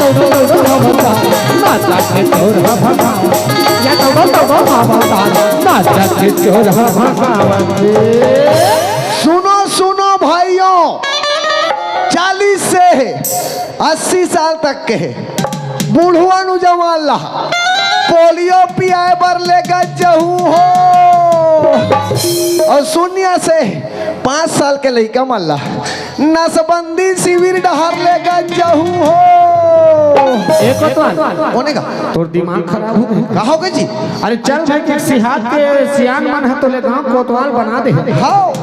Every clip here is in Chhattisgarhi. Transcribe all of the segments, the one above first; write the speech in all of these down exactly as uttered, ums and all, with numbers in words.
ना जाके चोर ह भगावत। या तो बोल, तो बोल, ना बोल, ना जाके चोर ह भगावत। सुनो, सुनो भाइयों, चालीस से अस्सी साल तक के बुढ़वा नौजवान ला पोलियो पियाए बर लेकर जहू हो, और शून्य से पाँच साल के लइका मन ला नसबंदी शिविर डहर लेकर जहू हो। ए कोतवाल, कोने का? तोर दिमाग खराब हो गे। का हो गे जी? अरे चल भाई, के सिहात के सियान मन ह तोले गांव कोतवाल बना दे। हाव।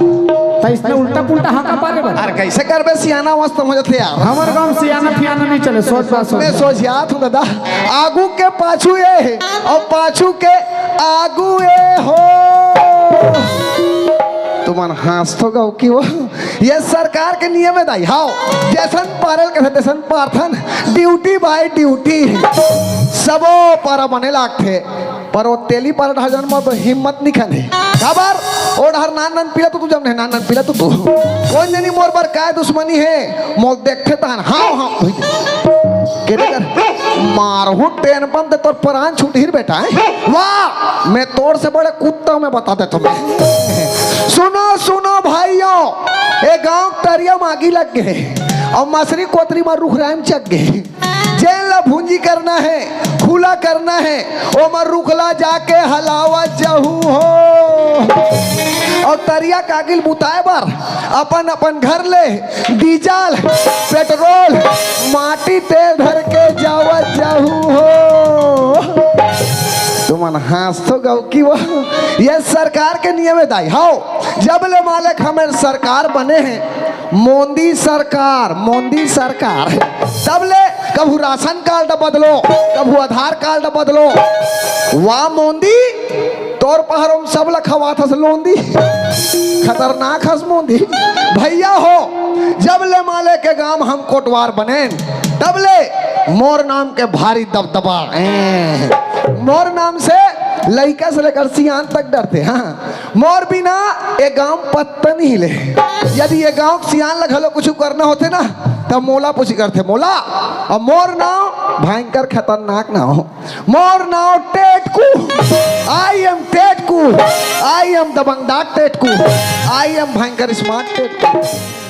त इसने उल्टा पुल्टा हाका पारे बर। अरे कैसे करबे, सियाना मस्त हो जाथे यार। हमर गांव सियाना फियाना नहीं चले, सोच बात सोच। मैं सोच यार तू दादा, आगू के पाछू ए हे, और पाछू के आगू ए हो। तुमन हाँस तो गौ कि वो, ये सरकार के नियम है दाई। हाव, जैसन पारल के तैसन पारथन, duty by duty। सबो पारा बने लागथे, पर वो तेली पारा डहर जन म हिम्मत निकन हे। काबर? ओ डहर नान नान पीला तो तू जम नहीं, नान नान पीला तो तू। कोई नहीं मोर बर काय दुश्मनी हे, मोर देखथे तहन। हाव, हाव। केते कर मारहूं टेन बम ते तोर प्राण छूटही रे बेटा, हैं? वाह, मैं तोर से बड़े कुत्ता मैं बता देता हूं मैं। सुनो, सुनो भाइयों, ए गांव तरिया म आगी लग गे, और मसरी कोतरी म रुखराई म चघ गे। जेन ला भूंजी करना है, खुला करना है, ओमा रुखला जाके हलावत जहू हो। और तरिया कागिल बुताए बर अपन अपन घर ले डीजल, पेट्रोल, माटी तेल धर के जावत जाहू हो। तुमन हाँस तो गौ कि वो, ये सरकार के नियम है दाई। हाव, जब ले मालिक हमर सरकार बने हैं, मोदी सरकार, मोदी सरकार, तब ले कभू राशन कार्ड बदलो, कभू आधार कार्ड बदलो। वाह मोदी, तोर पहाड़ों में सब ला खवात हस लोंदी। खतरनाक हस मोदी। भैया हो, जब ले माले के गांव हम कोटवार बनेन, तब ले मोर नाम के भारी दबदबा। ए, मोर नाम से लइका से लेकर सियान तक डरथे। हाँ, मोर बिना ए गांव पत्ता नहीं ले। यदि ए गांव के सियान ला घलो कुछ करना होथे ना, तब मोला पूछी करथे, मोला। और मोर नाम भयंकर खतरनाक नाम हो। मोर नाम Tetku. I am Tetku. I am दबंगदार Tetku. I am भयंकर smart टेटकू।